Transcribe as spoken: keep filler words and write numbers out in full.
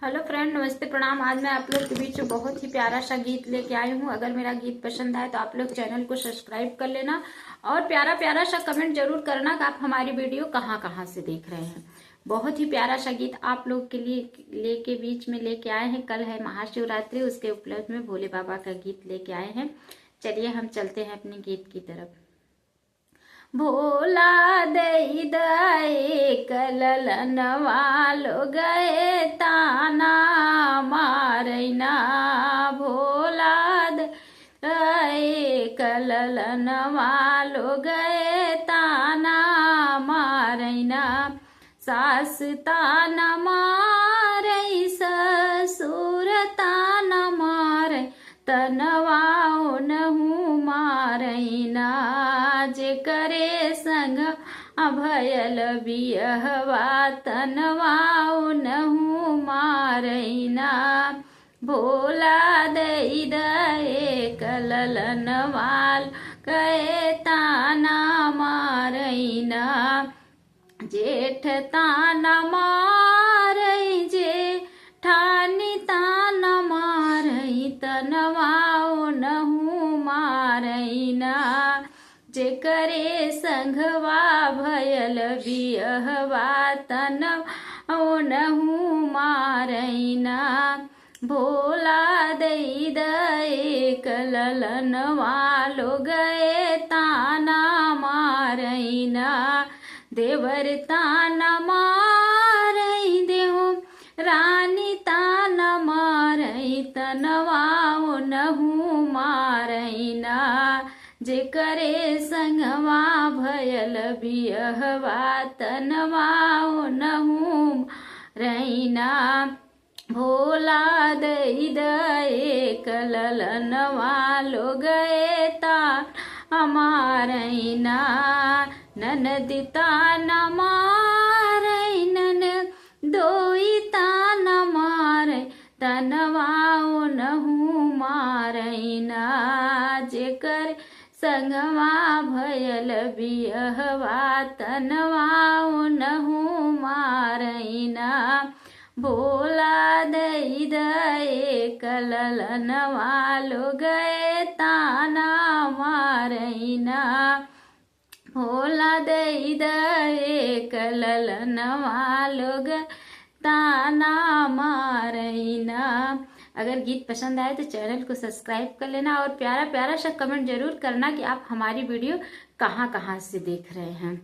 हेलो फ्रेंड, नमस्ते, प्रणाम। आज मैं आप लोग के बीच में बहुत ही प्यारा सा गीत लेके आई हूँ। अगर मेरा गीत पसंद आए तो आप लोग चैनल को सब्सक्राइब कर लेना और प्यारा प्यारा सा कमेंट जरूर करना कि आप हमारी वीडियो कहाँ कहाँ से देख रहे हैं। बहुत ही प्यारा सा गीत आप लोग के लिए लेके बीच में लेके आए हैं। कल है महाशिवरात्रि, उसके उपलक्ष्य में भोले बाबा का गीत लेके आए हैं। चलिए हम चलते हैं अपने गीत की तरफ। भोला दई द एक ललनवा लोग ए ताना मारैना। भोला दई द एक ललनवा लोग ए ताना मारैना। सास ताना मारै, ससुर ताना मारै, तनवा ओनहु मारैना। जेकरे संग भयल बियहवा, तनवा ओनहु मारैना। भोला दई द एक ललनवा लोग ए ताना मारैना। जेठ ताना मारै, जेठानी ताना मारै, तनवा ओनहु मारैना। जेकरे संगवा भयल बियहवा, तनवा ओनहु मारैना। भोला दई द एक ललनवा लोग ए ताना मारैना। देवर ताना मारै, देहो रानी ताना मारै, तनवा ओनहु मारैना। जेकरे संगवा भयल बियहवा, तनवा ओनहु मारैना। भोला दई द एक ललनवा लोग ए ताना मारैना। ननद ताना मारै, ननदोई ताना मारै, तनवा ओनहु मारैना। जेकर संगवा भयल बियहवा, तनवा ओनहु मारैना। भोला दई द एक ललनवा लोग ए ताना मारैना। भोला दई द एक ललनवा लोग ताना मारैना। अगर गीत पसंद आए तो चैनल को सब्सक्राइब कर लेना और प्यारा प्यारा सा कमेंट जरूर करना कि आप हमारी वीडियो कहाँ कहाँ से देख रहे हैं।